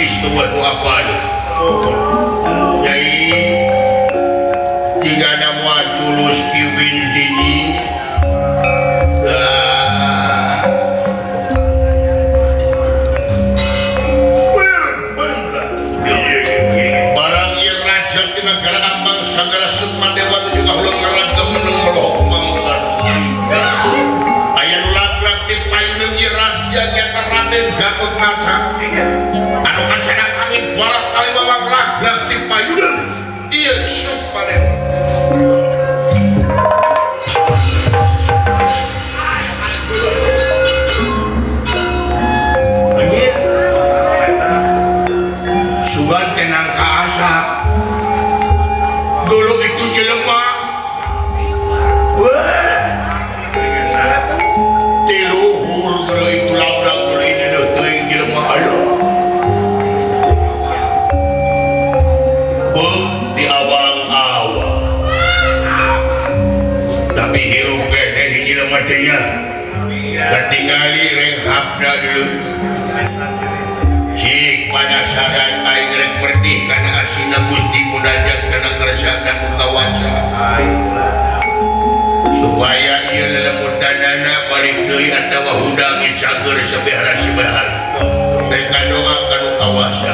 Persis eueuh nu apal. Nyai jigana moal tulus kiwin jini. Barang ieu raja di negara Ambang Sagara Sukma Dewa nuju ngahuleng ngaragem meneng melohok mangkar. Aya nu lagrak di payuneun ieu raja nyata Raden Gatotkaca. Anu kacanak angin barat kali bawang lagrak di payuneun ieu Sukma Dewa. Anjir. Sugan tenang ka asa. Dulu itu jelema. Wah. Tiluhur bro itu labrak dulu ini deh teuing jelema alo. Beuk di awang-awang. Tapi hirup keneh hiji jelema teh nya. Katingali renghapna dulu. Cik panasaran aing rek merdih kana asina Gusti munajat kana kersana ku kawasa. Supaya ieu lelemutanana balik deui atawa hudang cager sabehara-sabehara. Rek ngadoa ka nu kawasa.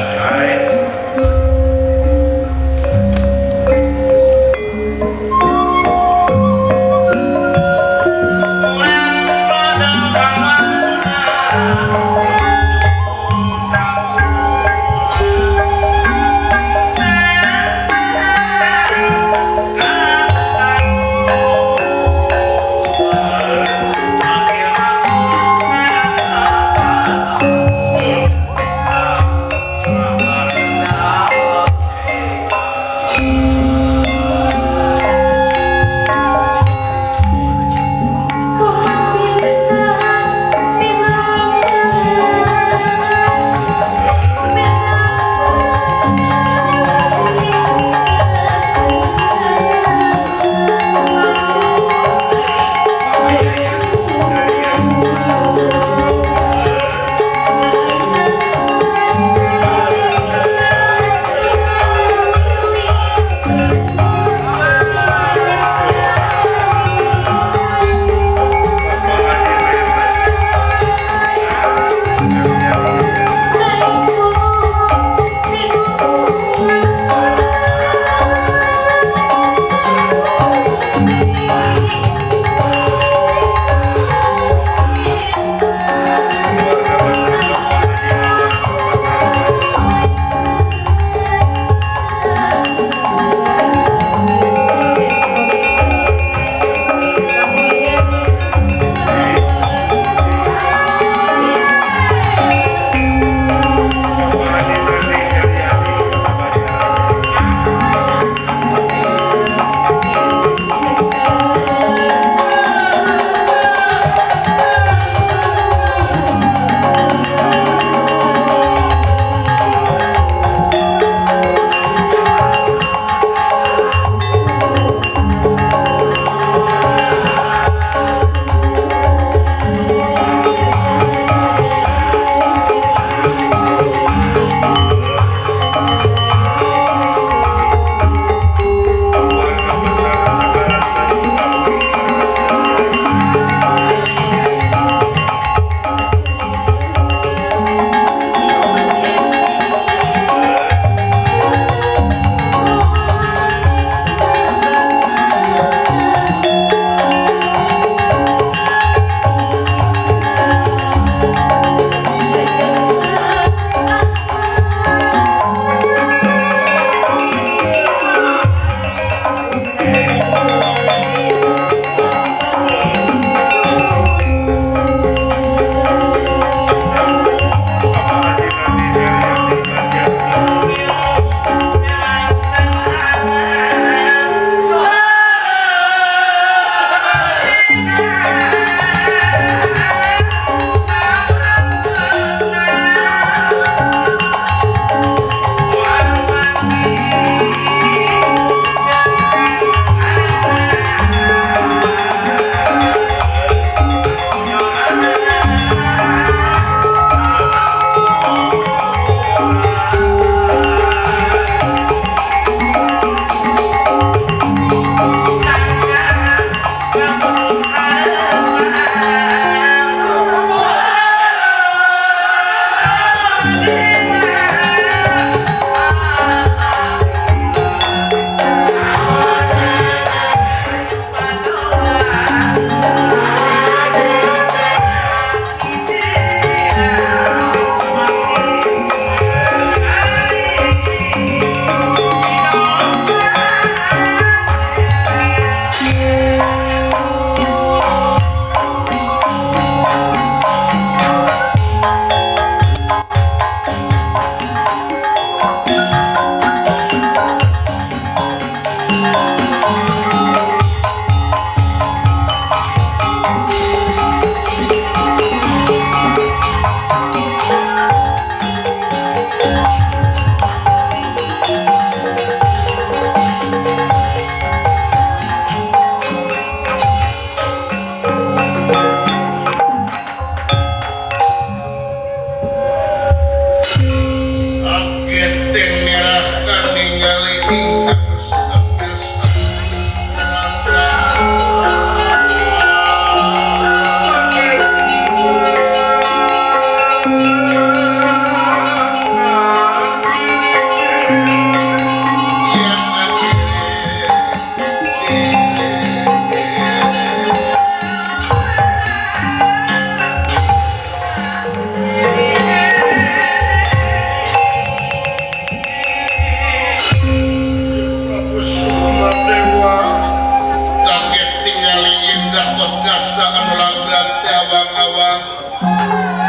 awang-awang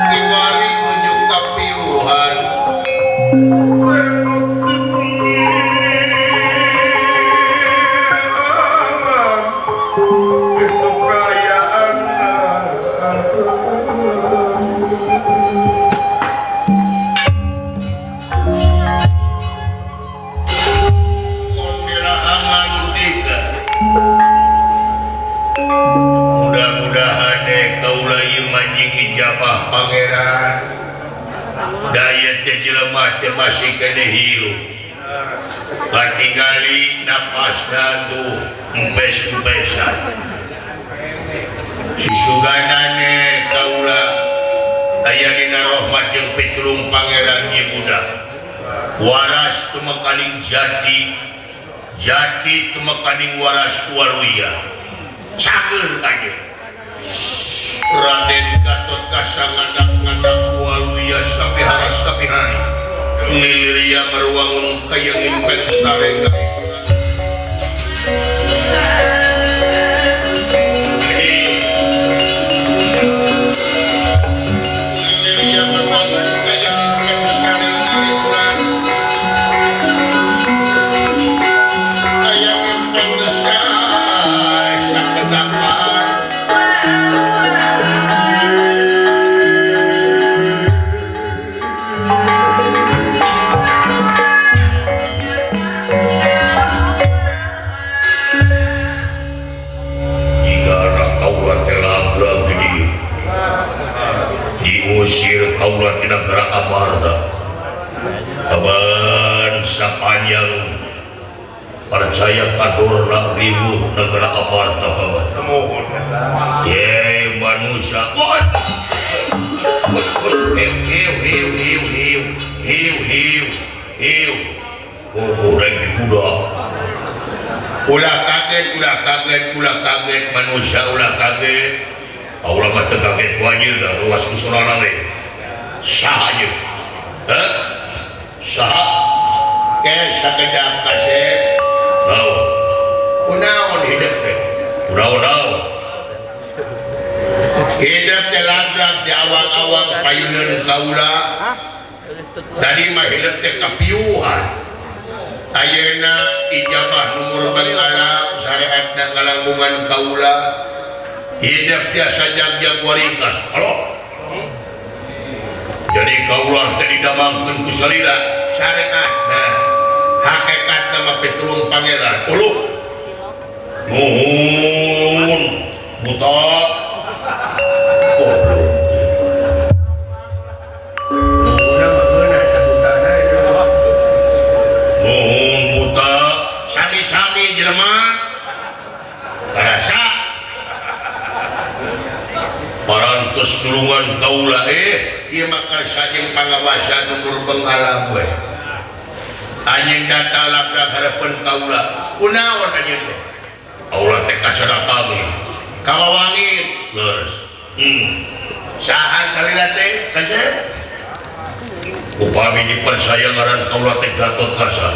kiwari nuju ka piuhan itu kaayaan mudah-mudahan kaula ieu manjing ijabah pangeran daya teh jelema teh masih keneh hirup katingali napasna tuh empes-empesan sisuganane kaula aya dina rahmat jeung pitulung pangeran ieu budak waras tumekaning jati jati tumekaning waras waluya cager aja Raden Gatot Kaca ngadak-ngadak waluya sampai haras sampai hari niliria meruangun kayangin pensareng niliria meruangun kayangin pensareng kayangin pensareng sakedapan. Diusir kaula ti nagara Amarta aban sapanjang percaya kadorna ribuh negara Amarta paman mohon ye manusia hiu hiu hiu hiu hiu hiu hiu goreng di kuda ulah kaget ulah kaget ulah kaget manusia ulah kaget kaula mah teu kaget wajib da ruas ku sorana we saha ieu heuh saha ke sakedap kasep naon kunaon hidup teh kunaon hidup teh laglag di awang-awang payuneun kaula tadi mah hidup teh kapiuhan ayeuna ijabah nu murban alam syariatna ngalangkungan kaula hidup tiasa jag-jag waringkas halo jadi kaula teh didamangkeun ku salira syariat nah hakikatna mah pitulung pangeran uluh nuhun buta goblok nuhunna mah ngeunah eta butana nuhun buta sami-sami jelema karasa parantos tulungan kaula ieu mah karsa jeung pangawasa nu murbeng alam we anjeun data labrak hareupeun kaula kunaon anjeun teh kaula teh kacara kami kawawangin leres saha salira teh kasep upami dipercaya ngaran kaula teh Gatot Kaca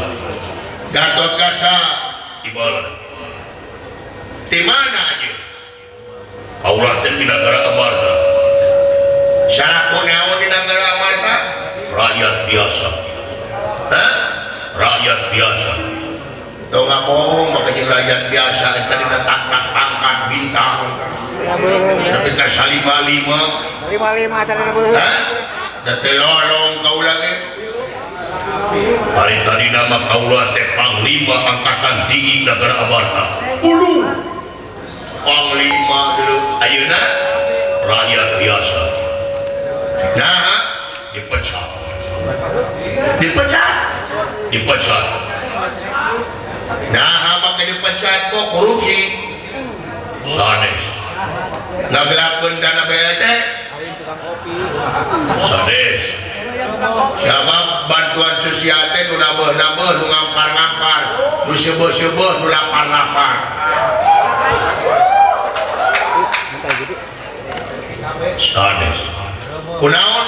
Gatot Kaca ibarat di mana anjeun kaula teh di nagara Amarta saraku naon di nagara Amarta rakyat biasa hah rakyat biasa tong ngabohong maka jeung rakyat biasa eta dina pangkat bintang tapi ka 55 55 tadi hah da teu lolong kaula ge hari tadi nama kaula teh panglima angkatan tinggi nagara Amarta ulu panglima dulu ayeuna rakyat biasa nah dipecat dipecat dipecat nah make dipecat kok korupsi sanes ngagelakeun dana BLT sanes sabab bantuan sosial teh nu nabeuh-nabeuh nu ngampar-ngampar nu seubeuh-seubeuh nu lapar-lapar sanes kunaon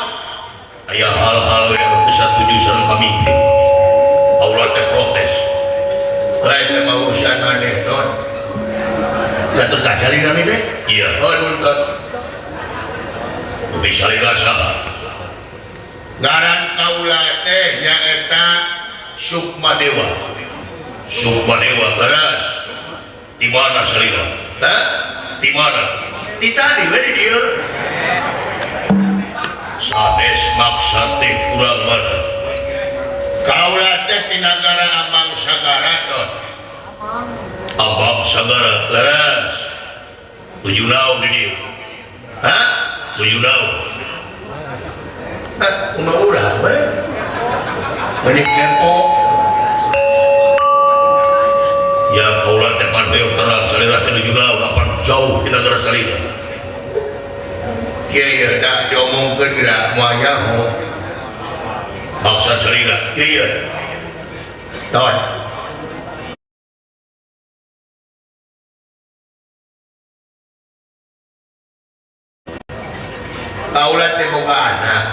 aya hal-hal yang teu satuju sareng pamimpin kaula teh protes lain teh mah urusan aneh ton Gatot Kaca nami teh iya oh nuntut Ari salira saha? Ngaran kaula teh nyaeta Sukmadewa. Sukmadewa leres. Di mana salira? Hah? Di mana? Di tadi we di dieu. Sanes maksa teh urang mana? Kaula teh ti nagara Amang Sagara ton. Amang Sagara leres. Tujuh naon di dieu? Hah? Tujuh naon? Hah, kumaha urang we? Meuni kepo. Ya kaula teh pandeung terang salira teh nuju naon apan jauh ti nagara salira. Kieu ieu da diomongkeun geura moal nyaho. Maksa salira kieu ieu. Ton. Kaula teh boga anak,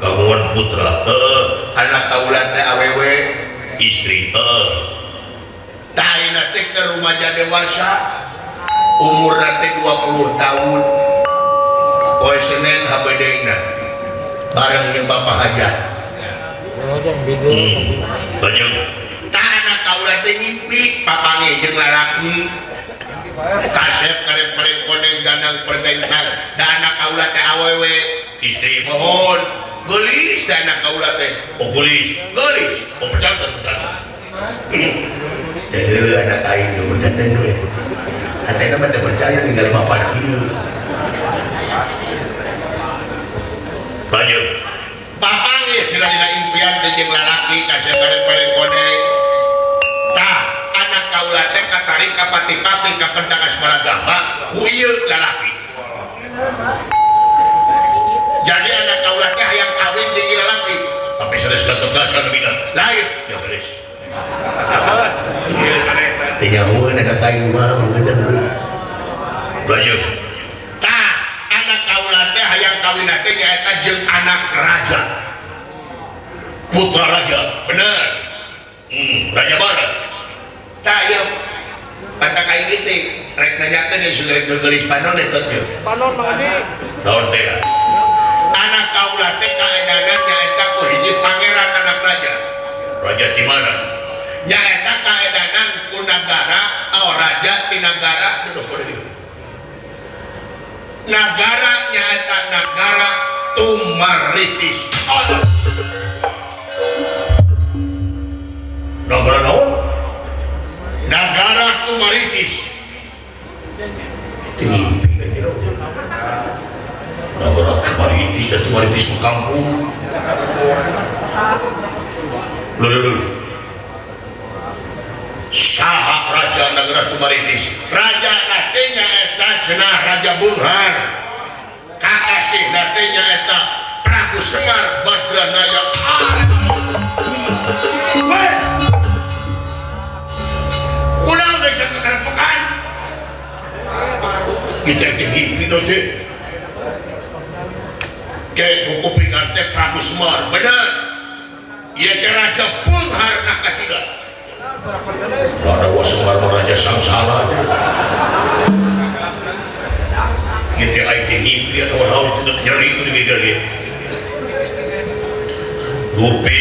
kagungan putra, heueuh, anak kaula teh awewe, istri, heueuh. Tah ayeuna teh keur rumaja dewasa, umurna teh 20 tahun. Poe Senin habedena bareng jeung Bapak Hajat. Lanjut. Tah anak kaula teh ngimpi papanggih jeung lalaki. Kasep karep-karep koneng ganang pergentang da anak kaula teh awewe, istri mohon geulis da anak kaula teh. Oh geulis, geulis. Oh percanten percanten. Jadi anak aing teu percanten we. Hatena mah teu percaya ninggal bapak ieu. Lanjut. Papanggih sila dina impian teh jeung lalaki kasep karep-karep koneng. Tah anak kaula teh katarik ka pati-pati ka kendang asmara gama ku ieu lalaki. Jadi anak kaula teh hayang kawin jeung ieu lalaki, tapi sanes kategasan bina. Lain, ya beres. Teu nyahoeun anak aing mah beungeun. Lanjut. Tah anak kaula teh hayang kawin teh nyaeta jeung anak raja. Putra raja, bener. Raja mana? Tah ieu pantak aing teh rek nanyakeun ieu sudah geulis panon eta teh. Panon Mang Adi. Naon teh? Anak kaula teh kaedanan nyaeta ku hiji pangeran anak raja. Raja di mana? Nyaeta kaedanan ku nagara atau raja ti nagara duduk pada ieu. Nagara nyaeta nagara Tumaritis. Allah. Nagara naon? Nagara Tumaritis. Tinggi nagara Tumaritis dan Tumaritis ke kampung. Lho. Saha raja nagara Tumaritis? Raja natenya eta cenah Raja Bunghar. Kakasih natenya eta Prabu Semar Badranaya. Weh! Ulang geus sakerepokan. Kita teh himpi teh. Ke buku pingan teh Prabu Semar, bener. Ieu teh Raja Bunghar na kacida. Ada wa Semar Raja Sangsara. Kita aing teh himpi atau naon teh nyeri itu digigir. Gupi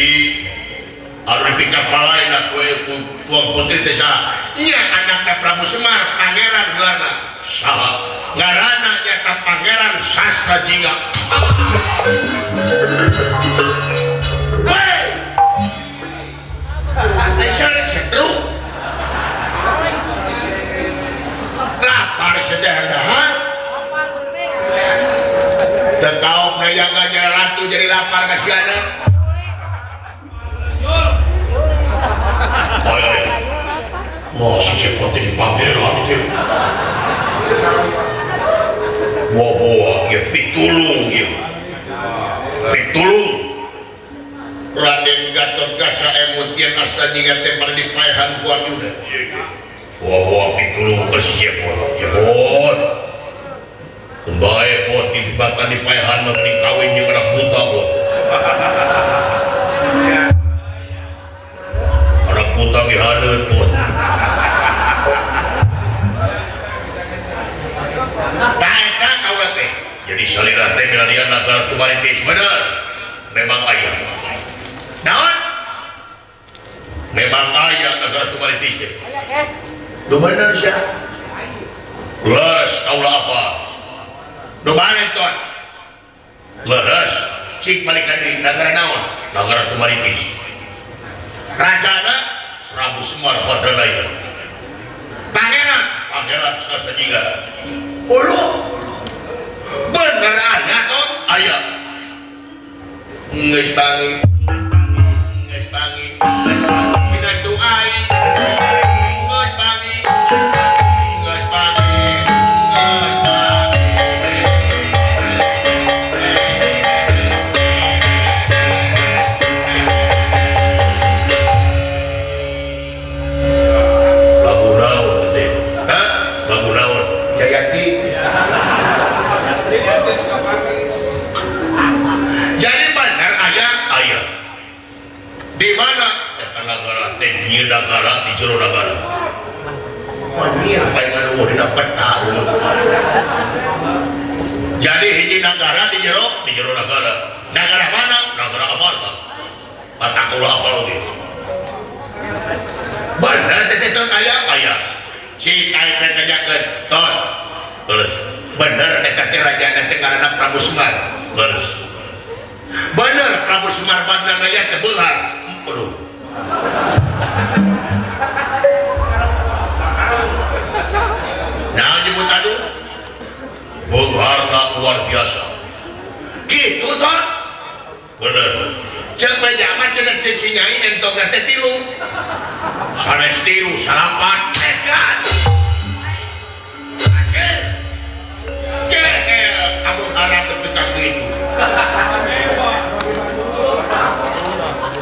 anu dipikapalain ku tuang putri teh saha? Nya anakna Prabu Semar, pangeran gelarna. Saha? Ngaranna nyaeta Pangeran Sastra Jingga. Weh! Teh setruk. Lapar sedahar-dahar. Teu kaop nayaga ratu jadi lapar kasihanna. Mau si cepot di pangeran itu. Buah-buah ya pitulung ya. Pitulung. Raden Gatotkaca emut yen asta jingga teh pada dipaehan ku Arjuna. Buah-buah pitulung ke si cepot. Cepot. Bae pot ditibatan dipaehan mah mending kawin jeung anak buta pot. Anak buta ge haneut pot. Tah eta kaula teh. Jadi Jadi salira teh milarian nagara Tumaritis bener. Memang aya. Naon? Memang aya nagara Tumaritis teh. Duh bener sia. Leres kaula apa? Duh balik ton. Leres cik balik ka deui nagara naon? Nagara Tumaritis. Rajana Prabu Semar Badranaya. Pangeran, Pangeran Sasajingga. Ulu. Bener aya ton? Aya. Geus bangi. Geus bangi. Pinatu aing. Geus bangi. Geus bangi. Geus bangi. Lagu naon teh? Hah? Lagu naon? Jayanti. Jadi bener aya? Aya. Di mana? Eta nagara teh nyieun nagara di jero nagara. Manir bae ngaduh dina peta. Jadi hiji nagara di jero nagara. Nagara mana? Nagara Amarta. Batak ulah apal oge. Bener teh teh aya? Aya. Si aing teh nanyakeun, ton. Leres. Bener eta teh rajana teh ngaranna Prabu Semar. Leres. Bener Prabu Semar Badranaya teh beunghar. Aduh. Nah nyebut aduh. Beungharna luar biasa. Kitu ton. Bener. Ceuk beja mah cenah ceuk si nyai entogna teh tilu. Sanes tilu, salapan. Edan. Gehel amun haram teu ka kitu.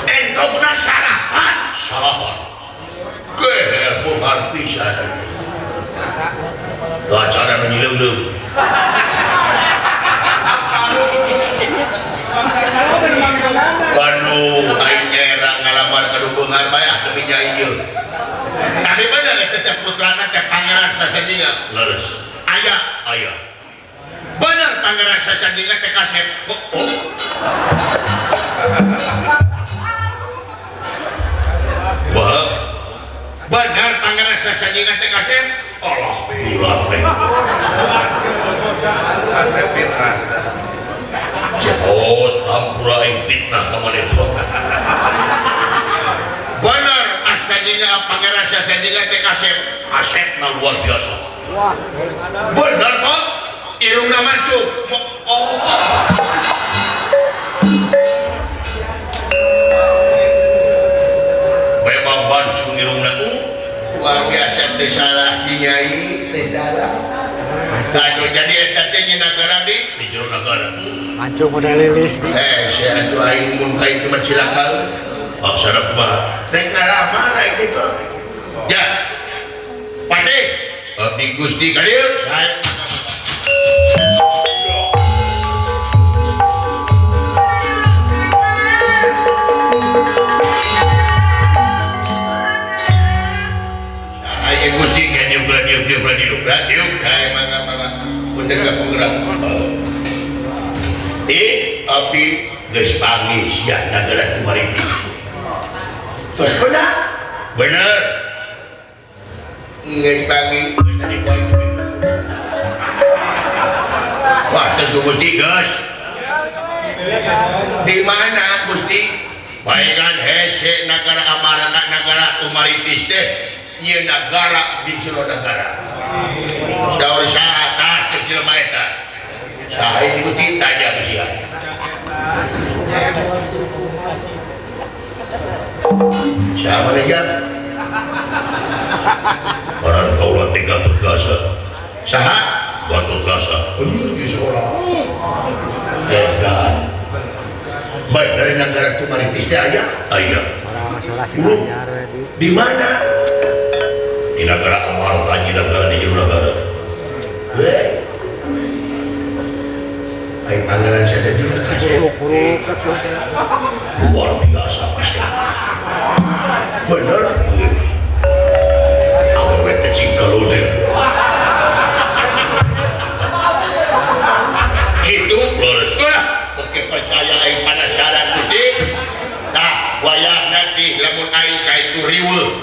Entogna salapan, salapan. Gehel beunghar pisan. Gacana nu nyileung-leung. Waduh, aing era ngalamar ka nu beunghar bae ah demi nyai ieu. Tapi bener eta teh putrana teh Pangeran Sasajingga. Leres. Aya, aya. Bener Pangeran Sasajingga teh kasep. Oh. Wah. Bener Pangeran Sasajingga teh kasep. Allah, ulah teh. Kasep fitnah. Cepot hampura aing fitnah ka maneh. Bener Astajingga Pangeran Sasajingga teh kasep. Kasepna luar biasa. Wah. Bener toh? Irungna mancung. Oh. Memang mancung irungna. Luar biasa teh salah ki nyai, teh salah. Aduh jadi eta teh nya nagara di jero nagara. Mancung model lilis di. Sia atuh aing mun ka itu mah cilaka. Maksana kumaha? Rek ngalamar aing kitu. Ya. Patih. Abdi Gusti ka dieu. Sae. Ayo Gusti ka dieu dieu dieu dieu dieu. Kae mangga mangga. Punten ka penggerak. Abdi geus panggih sia nagara Tumaritis. Tos bener? Bener. Geus panggih geus tadi poe. Wah, tos Gusti geus. Di mana Gusti? Baengan hese nagara Amarta nagara Tumaritis teh ieu nagara di jero nagara. Saur saha tah ceuk jelema eta? Saha Gusti tanya ku sia. Siapa nih Jang? Orang kaula teh Gatot Gasa. Saha? Gatot Gasa. Anjir geus urang. Edan. Bener nagara Tumaritis teh aya? Aya. Di mana? Di nagara Amarta, di nagara di jero nagara. Heh. Aing Pangeran Sasajingga kasep. Luar biasa kasep. Bener. Awewe teh cing galulir. Riweuh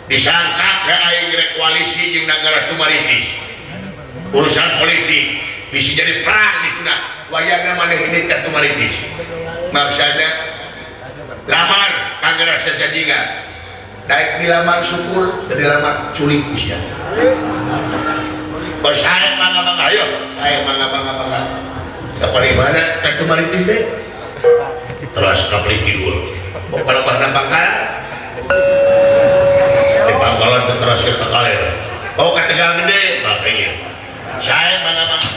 disangka ke aing rek koalisi jeung nagara Tumaritis urusan politik bisa jadi perang dituna wayahna maneh ini ka Tumaritis maksudna lamar Pangeran Sasajinga daek dilamar syukur teu dilamar culik sia. Bos saya mangga-mangga ayo saya mangga-mangga ka mana ka Tumaritis deh terus ka Kidul bapak Bangkalan di Bangkalan terus ke Kaler oh ke Tegal Gede makanya saya mangga-mangga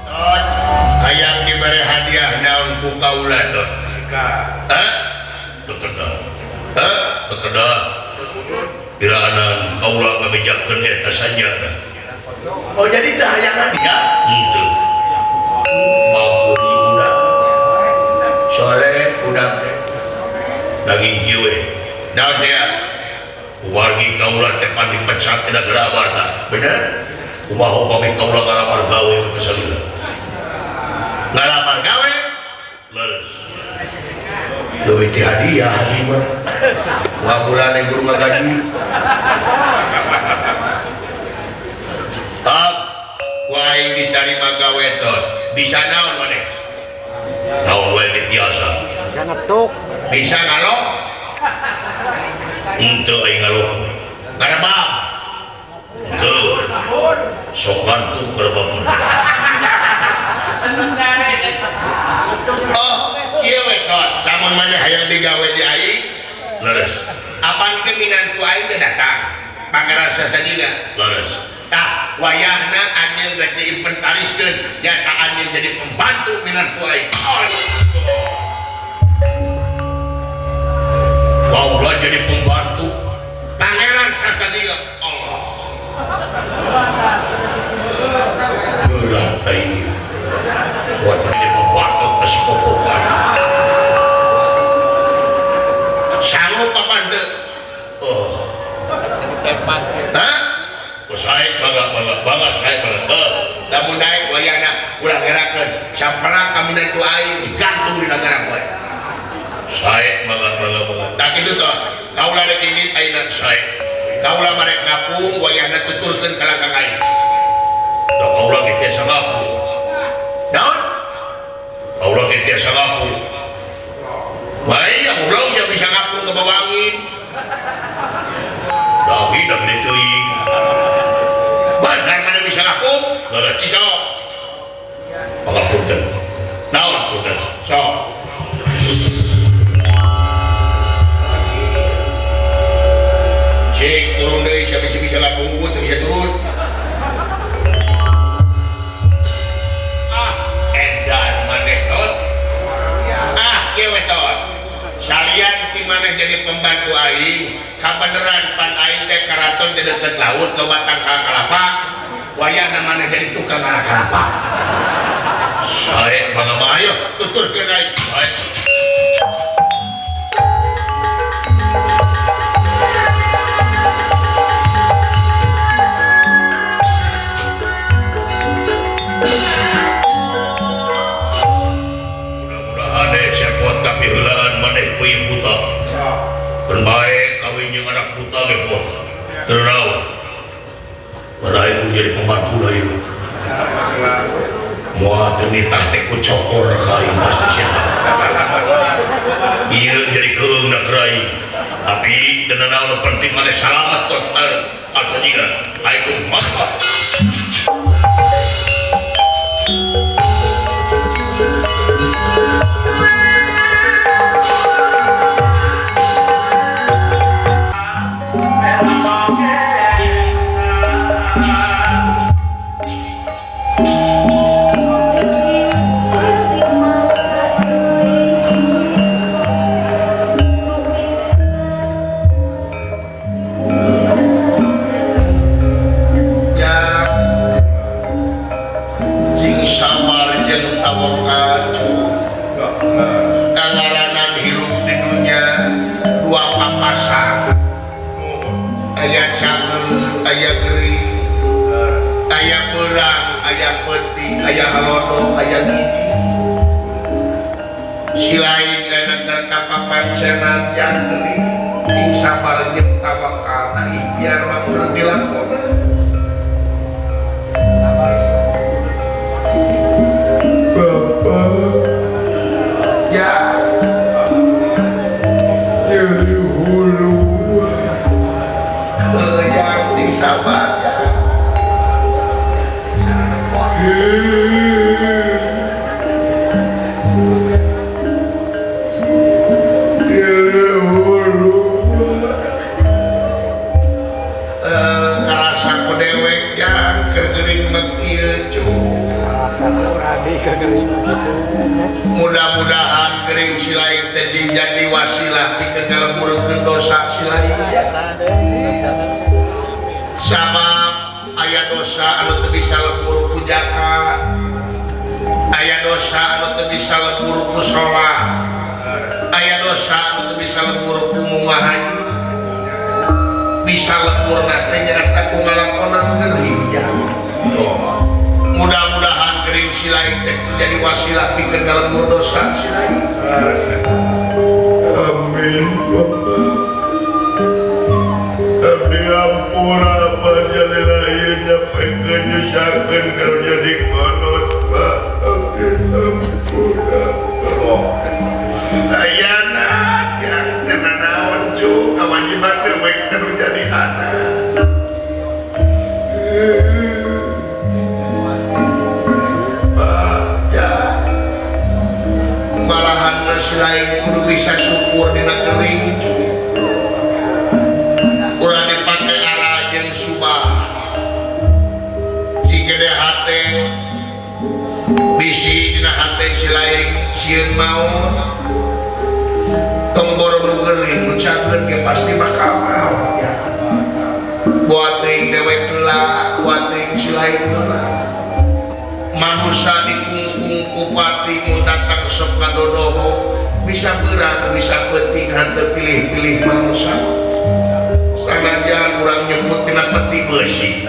tot hayang diberi hadiah naon ku kaula tot hah teu kedah hah teu kedah piraanan kaula ngabejakeun eta sanjana. Oh jadi teu hayang hadiah henteu bageun budak soleh budak teh daging kieu we naon teh wargi kaula teh pan dipecat tina negara warta bener kumaha upami kaula ngalamar gawe teh salila ngalamar gawe leres leuwih ti hadiah mah ngabulan yang guru ngagaji tak ku aing ditarima gawe tot bisa naon maneh naon wae biasa bisa ngetuk bisa ngalok henteu aing ngalok ngarebab henteu sok ngantuk karebab. Oh kieu we tot lamun maneh hayang digawe di aing leres apan ke minantu aing teh datang Pangeran Sasajinga leres tah wayahna anjeun rek diinventariskeun nyata anjeun jadi pembantu minantu aing. Kaula jadi pembantu Pangeran Sasajinga. Allah berat aing buat jadi pembantu ke sekopokan sanggup apa teu? Oh hah? Saek bangga bangga bangga saek bangga. Lamun daek wayahna ulah ngerakeun sampelak ka minantu aing digantung di nagara kowe. Saek bangga bangga bangga. Tah kitu toh kaula rek ini ayeuna saek. Kaula marek ngapung wayahna tuturkeun ka langkang aing. Da kaula ge tiasa ngapung. Naon? Kaula ge tiasa ngapung. Bae ya goblok sia bisa ngapung ke bawah angin. Dagi da gede teuing. Benar mana bisa ngapung? Leres cisok. Pangapunten. Naon punten? Sok. Cik turun deui sia bisa ngapung teu bisa turun. Ah, edan maneh tot. Ah, kieu we tot. Salian ti maneh jadi pembantu aing, kabeneran pan aing teh karaton teh deukeut laut loba tangkal kalapa, wayahna maneh jadi tukang kalapa. Sae mangga ayo tuturkeun aing. Sae. Mudah-mudahan sia kuat kapiheulaan maneh ku ieu buta. Keun bae kawin jeung anak buta ge poh. Teu naon. Padahal ibu jadi pembantu lah ieu. Moal teu nitah teh ku cokor ka aing pasti sia. Ieu jadi keung na keur aing. Tapi teu nanaon nu penting maneh salamet total asa jiga. Aing kumaha. Ya. Papancenan yang gering cing sabar jeung tawakal da ikhtiar mah keur dilakonan. Bapak ya nyeri hulu yang cing sabar ya. Mudah-mudahan gering silain teh jeung jadi wasilah pikeun ngaleburkeun dosa silain. Sabab aya dosa anu teu bisa lebur ku zakat, aya dosa anu teu bisa lebur ku salat, aya dosa anu teu bisa lebur ku munggah haji. Bisa leburna teh nyaeta ku ngalakonan gering ya. Mudah-mudahan gering silain teh jadi wasilah pikeun ngalebur dosa silain. Amin Bapak. Abdi ampura pajalilahin nyampekeun nyusahkeun kalau jadi kolot Pak. Abdi ampura. Oh. Ayana yang teu nanaon cu kawajiban dewek kudu jadi anak. Malahan silain kudu bisa syukur dina gering cu. Urang dipake arah jeung subah. Si gede hate bisi dina hate silain sieun maot. Tong boro nu gering nu cageun ge pasti bakal maot ya. Buat teuing dewek heula, buat teuing silain heula. Manusia dikungkung kupati mun datang sok kadodoho bisa beurang bisa peuting henteu pilih-pilih manusia. Sanajan urang nyebut tina peti beusi,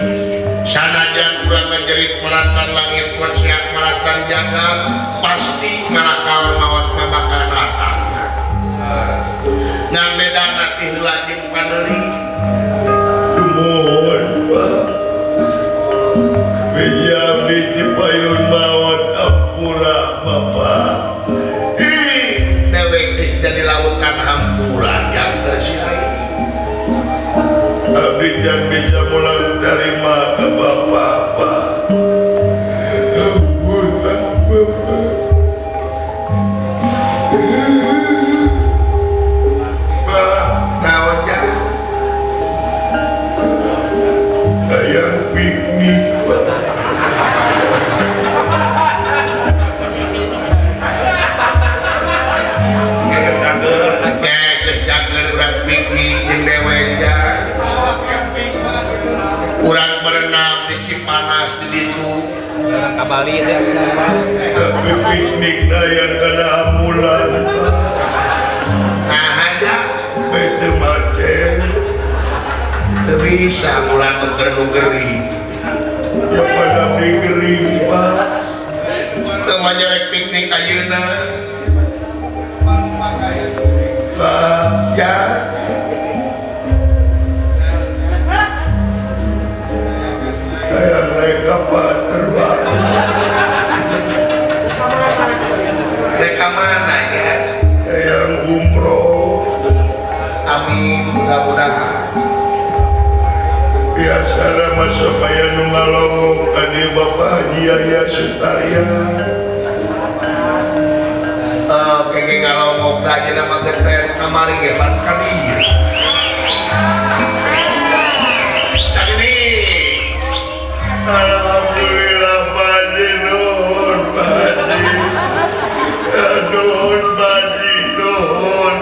sanajan urang ngajerit maratan langit maksiat maratan jagat, pasti malakal maot mah bakal datang. Ngan bedana ti heula jeung pandeuri. Nuhun Pak. Bisa abdi ti payun maot ampura Bapak. Ih, dewek geus jadi lautan hampura yang tersiai. Abdi can bisa mulang tarima ka Bapak Pak. Ampura Bapak. Pak, naon ja? Hayang piknik Pak. Urang berenang di Cipanas di ditu. Ka Bali teh. Tapi piknik yang kana ambulan. Nah aja bete macet. Teu bisa ambulan keur nu gering. Ya pada gering Pak. Teu manyarek piknik ayeuna. Pak ya. Saya naik kapal terbang. Mereka mana ya? Yang umroh. Amin, mudah-mudahan. Biasa nama supaya nu ngalongok ka dieu Bapak Haji Yahya Sutarya. Kege ngalongok da ayeuna mah geten kamari ge pan ka dieu. Alhamdulillah Pak Haji, nuhun Pak Haji. Nuhun Pak Haji, nuhun.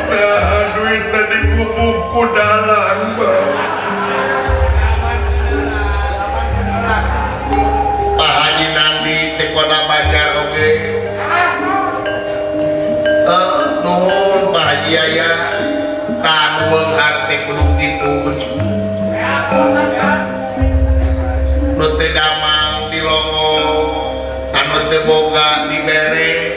Nah, duit tadi kubuku dalang Pak. Pak Haji Nandi teh kota Banjar oge. Nuhun Pak Haji Yaya. Tah nu beunghar teh kudu kitu. Nu teu damang di longo, anu teu boga dibere,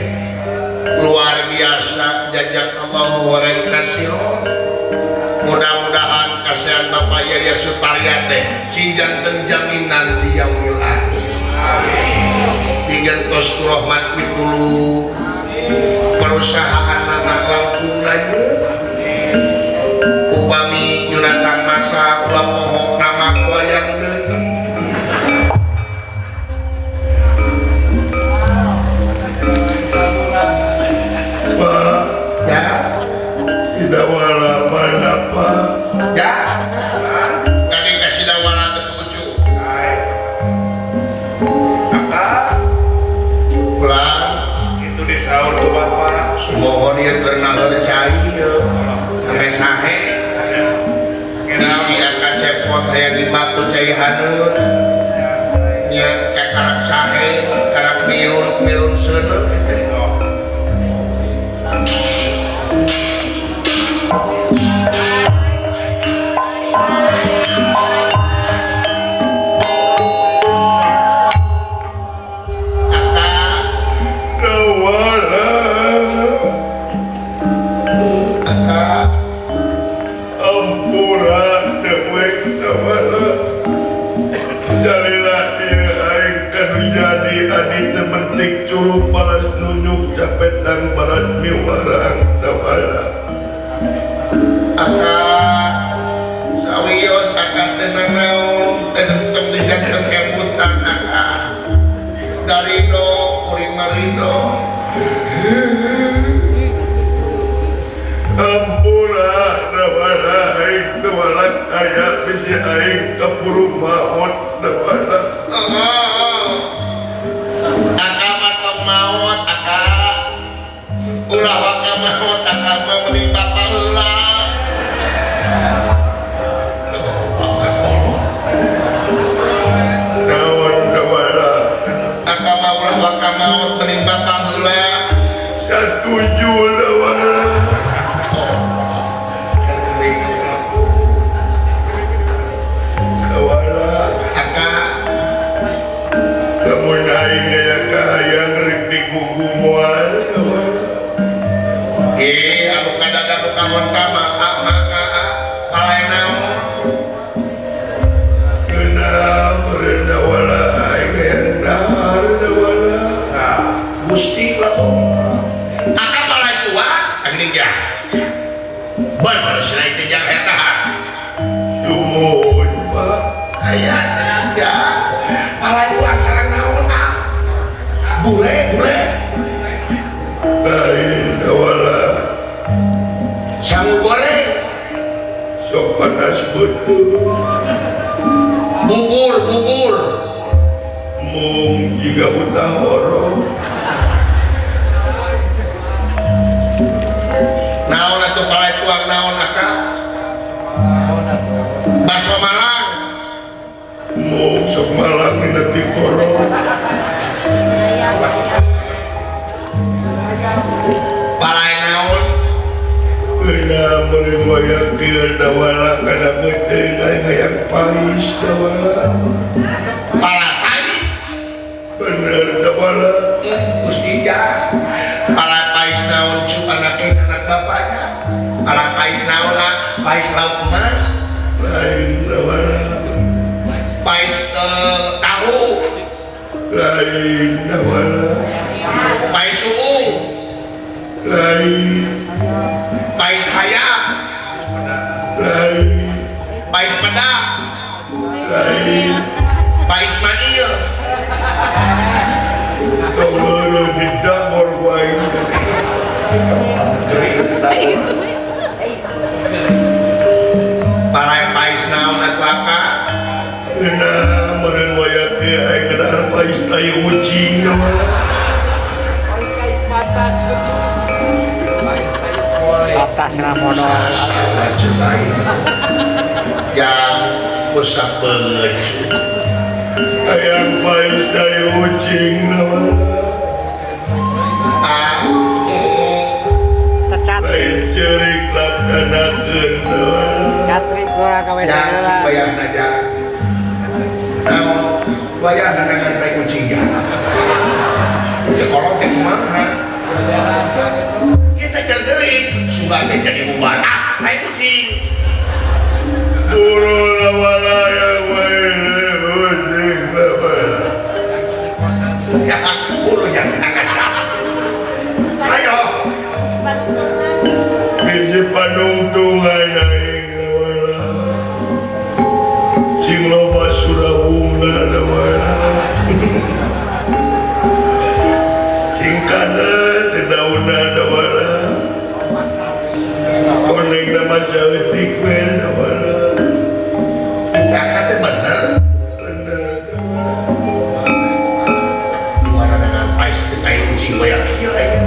luar biasa. Jazakallahu khairan katsiran. Mudah-mudahan kasihan Bapak Yaya Sutarya teh cing janten jaminan di yaumil akhir. Amin. Digentos ku rahmat pitulung. Perusahaan anak langkung lanjut. Upami nyunatan masa ulah poho nama wayang deui. Pak, ya. Tidak wala mana Pak. Ya. Tadi kasih dawala ketujuh. Apa? Pulang. Itu disaur ke Bapak. Mohon ieu keur naleur cai ieu. Sampai sahe. Isi akan cepot aya di batu cai haneut. Nya karak sahe, karak mirun-mirun seuneut teh. Curug balas nunjuk capetang balas miwarang dawala. Aka sawios aka teu naon teu teu dijanten kemutan aka darido kuring marido. Ampura dawala aing dawala aya bisi aing kapuru maot dawala. Aka matong maot aka ulah waka maot aka mah mending bapa heula. Naon dawala aka mah ulah waka maot mending bapa heula. Satuju dawala. Dawala aka lamun aing aya kahayang rek digugu moal dawala. Anu kadada nu kawan tama a ma a palai naon geuna meureun dawala aing hayang dahar dawala. Gusti lamun aka palai tua geuning ja bener selain teh jang hayang dahar. Nuhun Pak. Aya teh ya palai tua sareng naon ah bule bule lain dawala sangu goreng sok panas betul bubur bubur mung jiga utah horong naon atuh palai tuang naon aka bakso Malang mung sok Malang dina tikorong palai naon geuna meuli moyak kieu dawala kana beuteung aing hayang pais dawala. Pala pais bener dawala. Gusti ja pala pais naon cu anake anak bapaknya pala pais naon pais lauk emas lain dawala pais tahu lain dawala pais suung lain pais hayam lain pais pedak lain pais manil tolong didamor wae. Palai pais naon atuh aka geuna meureun waya teh aing dahar pais tai ucing dawala. Batas modal yang usah banget hayang pais tai ucing dawala. Lain ceurik laksanakeun dawala. Catrik urang ka WC heula. Bayangna aja naon wayahna dengan tai ucing ya teh kolot teh kumaha ieu teh cergeuring. deui sugan teh jadi bubar. Ah, tai kucing. Buru lawala yang kucing lawala. Ya, buru jangan. Ayo. Biji panungtungan aing lawala. Sing loba surawungna lawala. Sing kana teh daunna lawala. Koneng nama saeutik we lawala. Itu akad teh bener. Bener. Dimana dengan pais teh tai kucing bae kieu aing.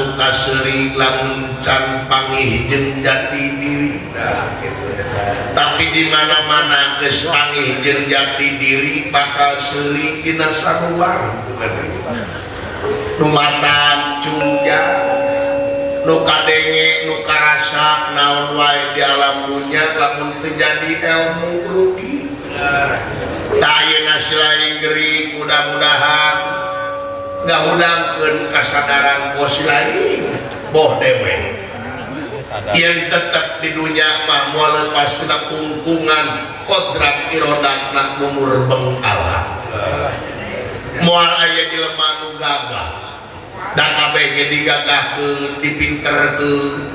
suka seuri lamun can pangih jeung jati diri. Tapi di mana-mana geus pangih jeung jati diri bakal seuri dina saruang. Nu mata cuja, nu kadenge, nu karasa naon wae di alam dunya lamun teu jadi ilmu rugi. Tah ayeuna silaing gering mudah-mudahan ngahudangkeun kasadaran bos lain boh dewe yang tetap di dunia mah moal lepas tina kungkungan kodrat irodatna umur bengkala moal aya jelema nu gagah da kabeh ge digagahkeun dipinterkeun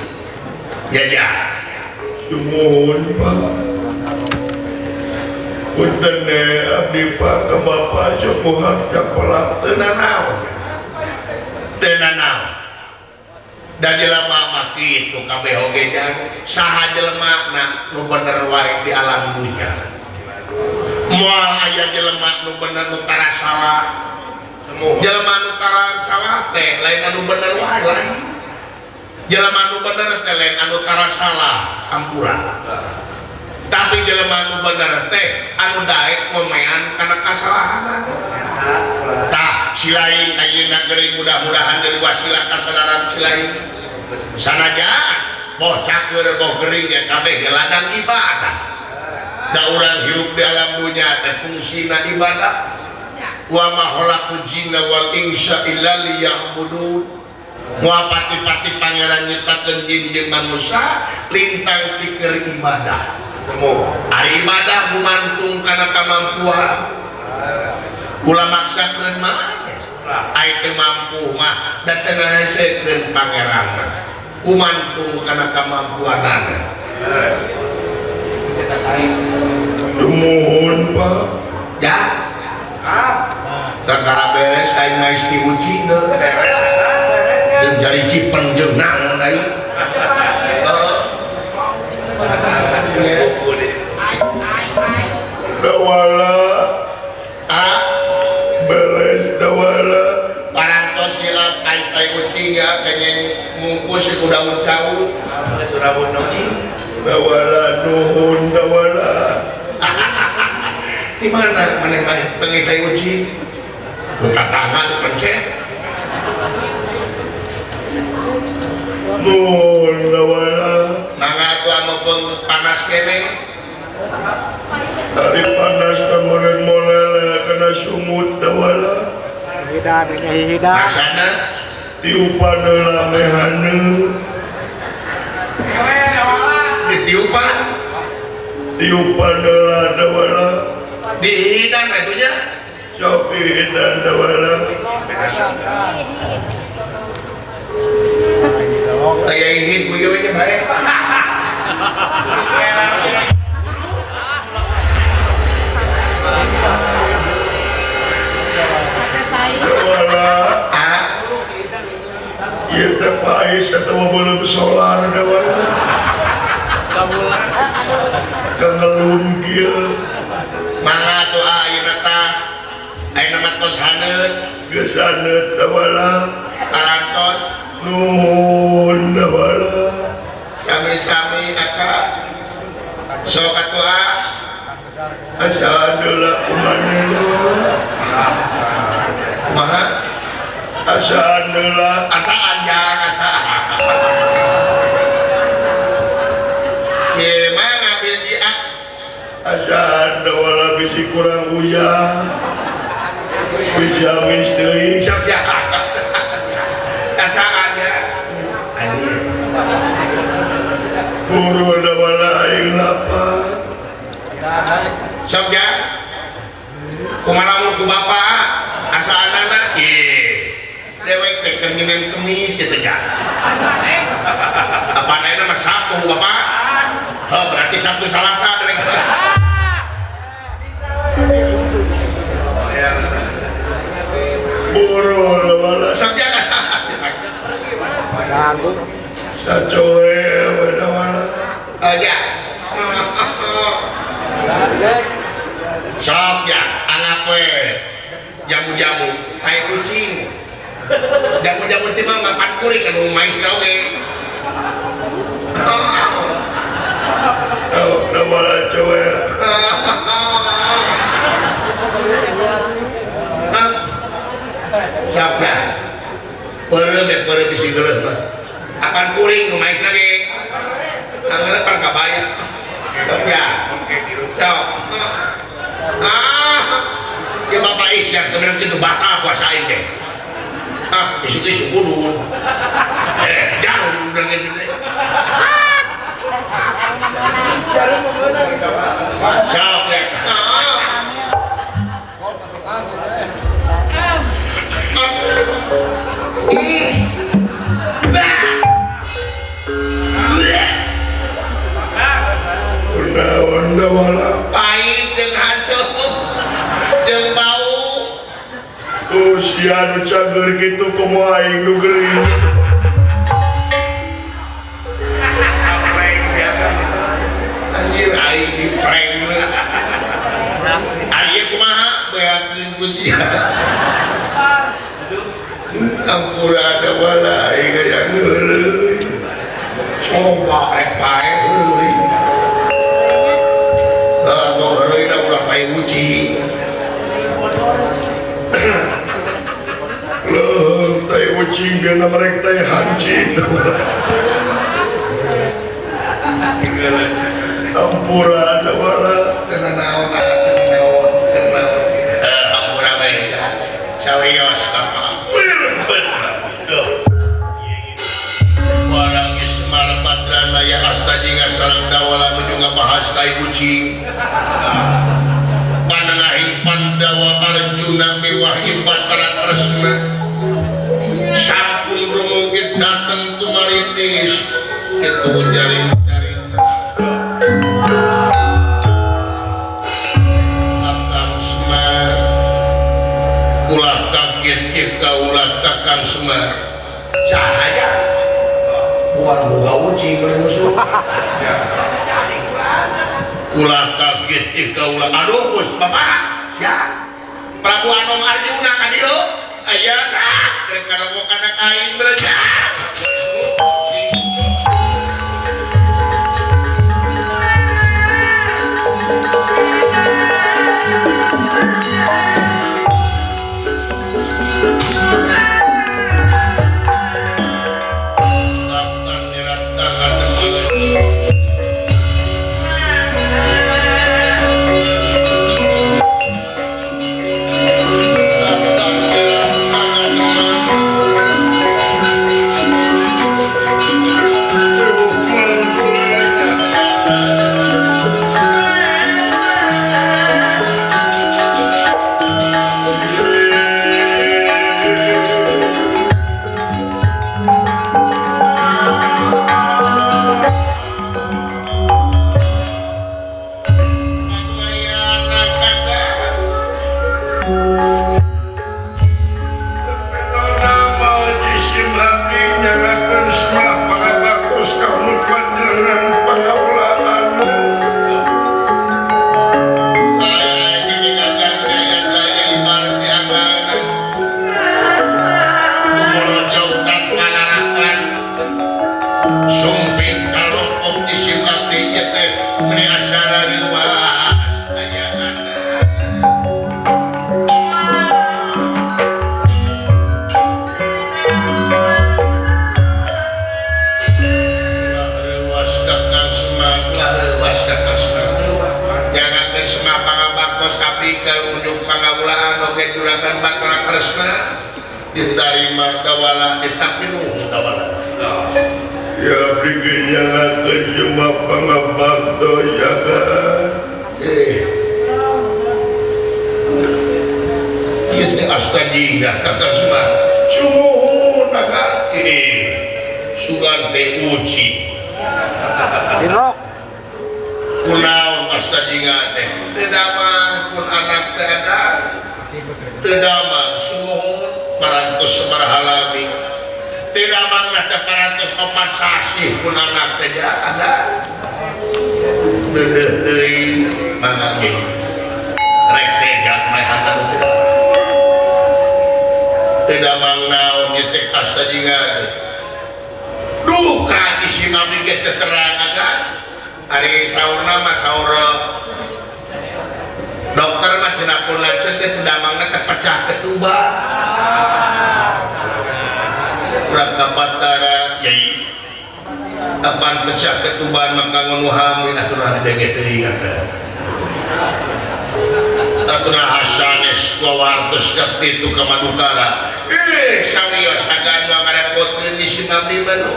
jajah. Sumuhun Pak. Punten abdi Pak ka Bapak subuhan sakola teu nanaon. Teu nanaon. Da jelema mah kitu kabeh oge jang saha jelema na nu bener wae di alam dunya. Moal aya jelema nu bener nu tara salah. Jelema nu tara salah teh lain anu bener wae lain. Jelema nu bener teh lain anu tara salah hampura. Tapi jelema nu bener teh anu daek ngomean kana kasalahan. Tah silain ayeuna geuring mudah-mudahan dari wasilah kasadaran silain. Sanajan boh caker boh gering ge kabeh ge ladang ibadah. Da urang hirup di alam dunya teh fungsina ibadah. Wa ma khalaqul jinna wal insa illa liya'budun. Moal pati-pati pangeran nyiptakeun jin jeung manusia lintang pikir ibadah. Ari ibadah gumantung kana kamampuan. Kula maksakeun mah ai teu mampu mah da teu ngahesekeun pangeran mah. Gumantung kana kamampuanana. Sumuhun Pak. Ya. Kakara beres aing mah geus diuji deui. Jeung jari cipen jeung naon aing. Dawala beres dawala parantos ieu ais tai ucing ya kenging mungkus ku daun cau dawala nuhun dawala. Di mana maneh pengen tai ucing ku tatangga dipencet nuhun dawala. Mangga atuh anu panas kene. Ari panas kameureun molele kana sumut dawala. Hidan hidan. Masana tiupan heula mehane. Ditiupan? Tiupan heula dawala. Dihidan atuh nya. Sok dihidan dawala. Aya ihid ku ieu we bae. Dawala ieu teh pais atawa belum solar dawala. Kangelun kieu. Mangga atuh ayeuna tah. Ayeuna mah tos haneut. Geus haneut dawala. Parantos nuhun dawala. Sami-sami aka. Sok atuh ah. Asa heula kumaha. Kumaha? Asa heula asaan jang asaan. Ye mangga di ah. Asaan dawala bisi kurang uyah. Bisi amis deui. Sok ya. Asaan ya. Buru dawala aing lapar. Sok ya. Kumaha lamun ku bapa asaanana ye. Dewek teh keur nginen kemis ieu teh ja. Apana mah Sabtu bapa? Heuh berarti Sabtu Salasa dewek. Buru dawala. Sok ja asaan. Ganggu. Sacoe dawala. Aja. Sok ya, anak we. Jamu-jamu, tai kucing. Jamu-jamu teh mah makan kuring anu mais oge. Oh, dawala cowe. Sabda. Peureum ya peureum bisi geuleuh mah. Apan kuring nu maesna ge. Angeuna pan kabaya. Sabda. Sok. Ah. Ya bapak isya kemudian kitu batal puasa aing teh. Ah, isuk-isuk kudu. Jarum udah gitu. Sok ya. Dawala pahit jeung haseup jeung bau. Oh, sia nu cager kitu komo aing nu geuring. Anjir aing di prank. Ari kumaha beakeun ku sia. Ampura dawala aing hayang heureuy. Coba rek pae heureuy. Atau heureuy na ulah pae uci. Leuh, tai ucing geuna merek tai hancing. Ampura dawala teu naon teu naon teu naon. Ampura bae tah. Sawios bapak. Warang Ismar Patrana ya asta jingga sareng dawala nuju ngabahas tai kucing. Panengahing Pandawa Arjuna miwah Batara Kresna. Sampun rumungkit dateng tumaritis kitu jaring carita. Kakang Semar ulah kaget kita ulah kakang Semar. Cahaya bukan boga ucing musuh. Ulah kaget kita ulah aduh Gus bapak ya Prabu Anom Arjuna ka dieu aya nah rek ngarokok kana aing bereja. Diterima dawala ditapinuh dawala. Ya bikin yang cuma pangabakto ya kan. Ieu teh asta jingga kakang Semar. Sumuhun akang. Sugan teh uci. Dirok. Kunaon asta jingga teh? Teu damang kun anak teh ada. Teu damang sumuhun parantos sabaraha lami. Teu damang teh parantos opat sasih kun anak teh ada. Deudeuh deui mangga ge. Rek tega maehan anu teu. Teu damang naon ieu teh asta jingga teh. Buka di sini abdi ge teu terang agan. Ari saurna mah saur dokter mah cenah pun lanceun teh teu damangna teh pecah ketuba. Urang ka Batara yai. Kapan pecah ketuban maka nu hamil atuh denge teuing atuh. Atuh hasanes kuwartos ka kitu ka Madukara. Sawios agan mah ngarepotkeun di si abdi mah nu.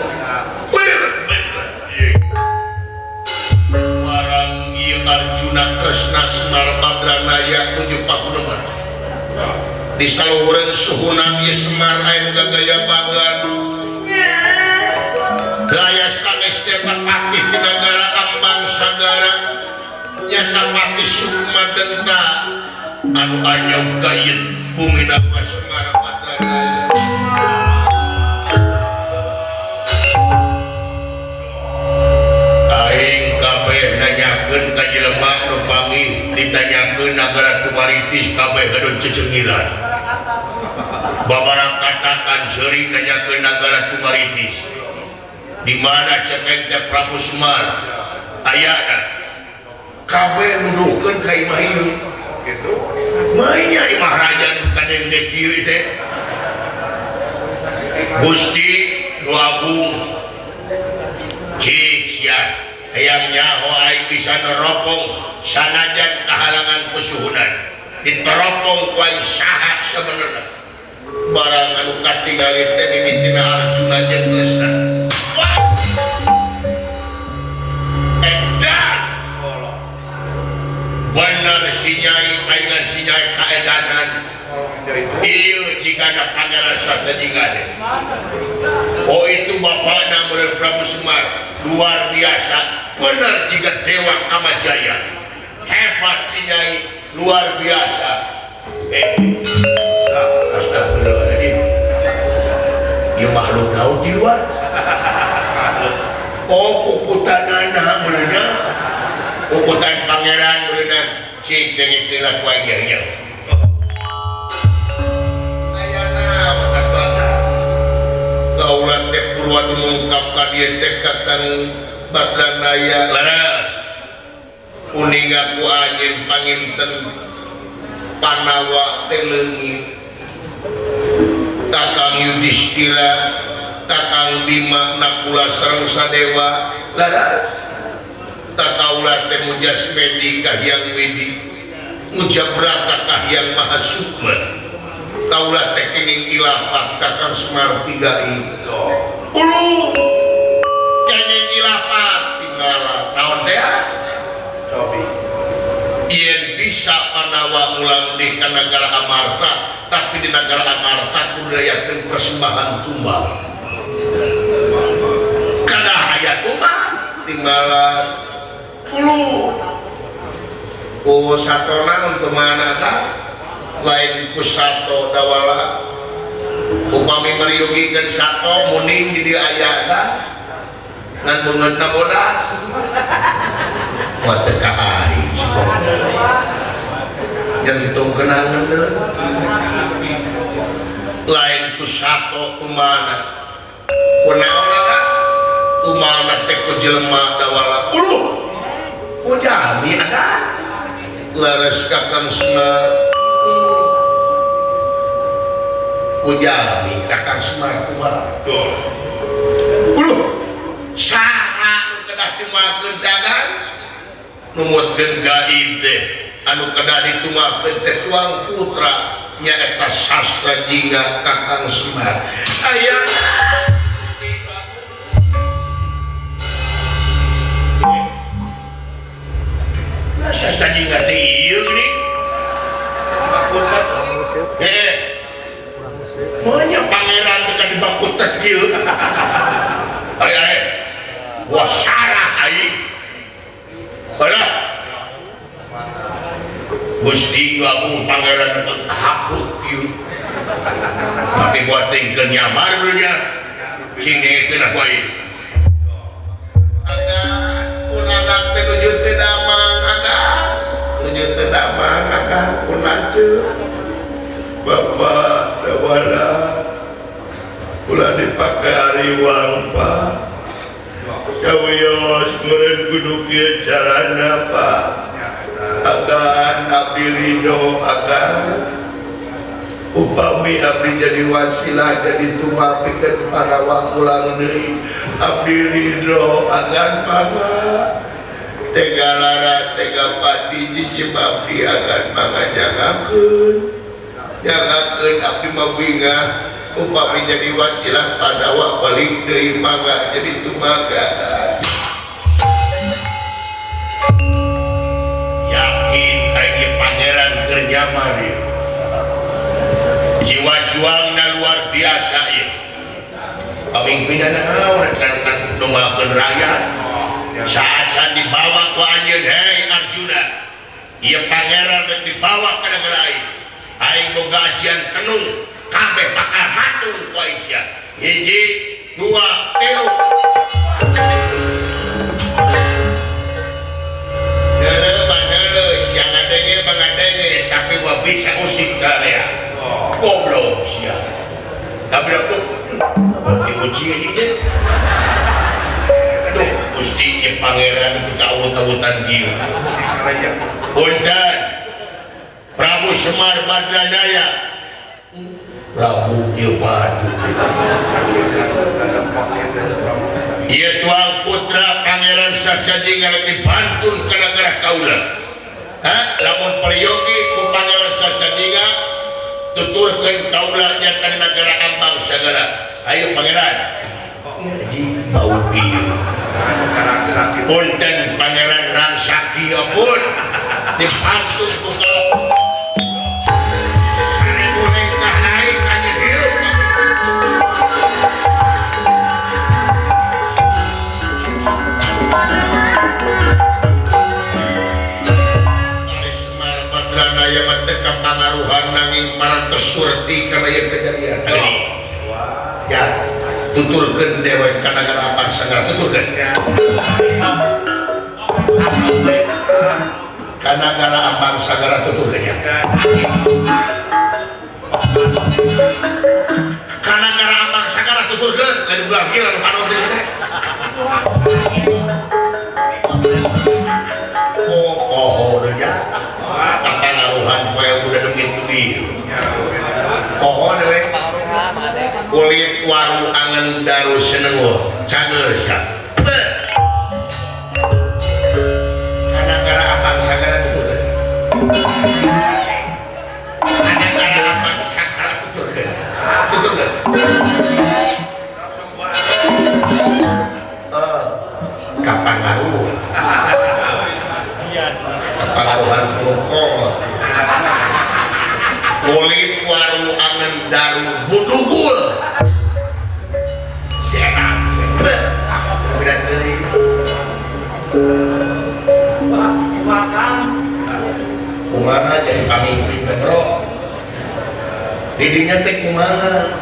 Barang ieu Arjuna Kresna Semar Badranaya nuju paguneman. Di saluhureun suhunan ieu Semar aya nu gagaya bagan. Gaya sanes teh patih di nagara Ambang Sagara nyata patih Sukma Denta anu anyog ka ieu bumina Semar Badranaya. Aing kabeh nanyakeun ka jelema nu panggih ditanyakeun nagara Tumaritis kabeh gaduh cecengilan. Babarakatakan seuring nanyakeun nagara Tumaritis. Di mana cekeng teh Prabu Semar ayana kabeh nuduhkeun ka imah ieu. Gitu. Manya imah raja nu kadengdek kieu teh. Gusti nu agung cik sia hayang nyaho aing bisa neropong sanajan kahalangan kusuhunan diteropong ku aing saha sabenerna barang anu katingali teh mimitina Arjuna jeung Kresna. Edan bener si nyai paingan si nyai kaedanan ieu jigana Pangeran Sastra Jingga. Oh itu bapakna meureun Prabu Semar luar biasa bener jika Dewa Kamajaya hebat si nyai luar biasa. Astagfirullahaladzim ieu makhluk naon di luar. Oh kukutanana meureunna kukutan pangeran meureunna cik dengekeun ku aing ieu. Aya naon atuh kaula teh purwa dumungkap ka dieu teh Kakang Badranaya leres uninga ku anjeun panginten Panawa teh leungit Kakang Yudhistira Kakang Bima Nakula sareng Sadewa leres takaula teh mujasmedi ka Hyang Widi mujabrata ka Hyang Mahasukma kaula teh kenging ilapat Kakang Semar tiga itu ulu kenging ilapat tinggal naon teh cobi yen bisa Panawa mulang di ka nagara Amarta tapi di nagara Amarta kudu dayakeun persembahan tumbal kadah aya tumbal tinggalan ulu ku satona untuk mana ta lain ku sato dawala upami meriugikeun sato muning di dieu aya ta ngan beungeutna bodas mah teu ka aing jantung kenangan deui lain ku sato tumana kunaon ta tumana teh ku jelema dawala uluh ku jami ada leres Kakang Semar ku jami Kakang Semar tumana uluh saha nu kedah dimakeun dagang numutkeun gaib teh anu kedah ditumakeun teh tuang putra nyaeta Sastra Jingga Kakang Semar aya Sastra Jingga teh ieu geuning banyak pangeran teh dibakutet kieu ai ai wah salah aing balah Gusti Agung pangeran hapus kieu tapi buat tingkeun nyamar nya sing dengekeun aku aing agan pun anak teh nuju teu damang agan nuju teu damang agan pun lanceuk Bapak dawala ulah dipake ariwang Pak. Kawios meureun kudu kieu carana Pak. Agan abdi ridho agan. Upami abdi jadi wasilah jadi tunggal pikeun Pandawa pulang deui. Abdi ridho agan mangga. Tega lara tega pati jisip abdi agan mangga jangakeun. Jangakeun abdi mah bingah upami jadi wasilah Pandawa balik deui mangga jadi tumaga. Yakin kayak pangeran keur nyamar ieu. Jiwa juangna luar biasa ieu. Pamimpinna naon rek nunggalkeun rakyat. Saat-saat dibawa ku anjeun, hei Arjuna, ieu pangeran rek dibawa ka negara aing. Aing boga ajian tenung, kabeh bakal matung ku aing sia. Hiji, dua, tilu. Deuleu mah deuleu, sia ngadenge mah ngadenge, tapi mah bisa usik sarea. Goblok sia. Tapi dah diuji aja deh. Duh, Gusti ieu pangeran kita awut-awutan kieu. Punten. Prabu Semar Badranaya. Prabu kieu padu. Ieu tuang putra Pangeran Sasajinga rek dibantun ka nagara kaula. Ha, lamun peryogi ku Pangeran Sasajinga tuturkeun kaula nya ka nagara Ambang Sagara. Ayo pangeran. Bau kieu. Punten Pangeran Rangsaki ampun dipantun ku seribu lengkah naik anjeun hirup. Ari Semar Badranaya mah teu kapangaruhan nanging parantos surti kana ieu kejadian. Ya, tuturkeun dewek ka nagara Ambang Sagara, tuturkeun. Ka nagara Ambang Sagara tuturkeun ya. Ka nagara Ambang Sagara tuturkeun, lain bulan gila nu panon teh teh. Oh, oh deui ya. Kapangaruhan poe udah demit deui. Poho dewek. Kulit waru angen daru senengur cager sia. Kana-kana Ambang Sagara tuturkeun. Kana-kana Ambang Sagara tuturkeun. Tuturkeun. Kapangaruhan. Kapangaruhan pokok. Kulit waru angen daru budugul. Siapa? Beda deui. Kumaha jadi pamimpin teh bro? Didinya teh kumaha?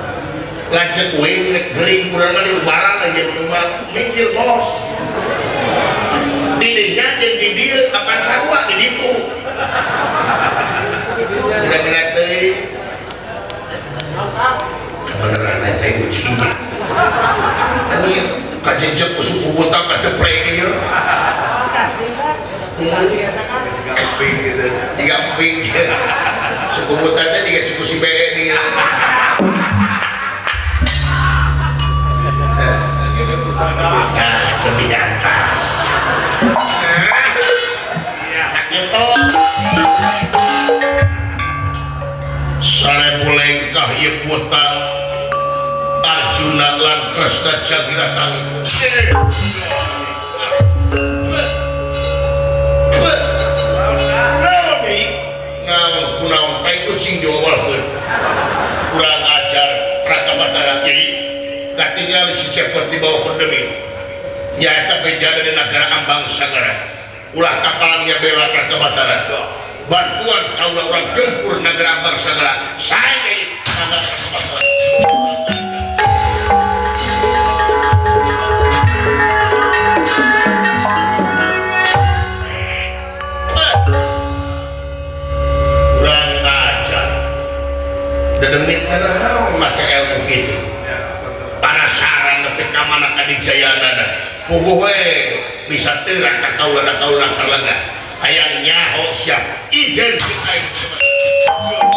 Lanceuk uing rek gering kurang mah diubaran aja kumaha mikir bos. Didinya jeung di dieu apan sarua di ditu. Beda-beda teuing. Kebenaran teh kucing. Anu kajejek ku suku buta kadeprek ieu. Tiga ping suku buta teh tiga suku si bee nih. Nah, jadi atas. Sakitu. Sarebu lengkah ieu buta Arjuna lan Kresna jagira tangi. Naon kunaon tai kucing diwawalkeun. Kurang ajar Raka Batara Kyai. Katingali si cepot dibawa ke demi. Nyaeta bejana di nagara Ambang Sagara. Ulah kapalnya bela Raka Batara. Bantuan kaula urang gempur nagara Ambang Sagara. Sae Kyai nagara Raka Batara. Dedemit mana make ilmu gitu. Penasaran nepi ka mana kadijayaanana. Puguh we bisa terang ka kaula da kaula karlana. Hayang nyaho sia ijen ti aing.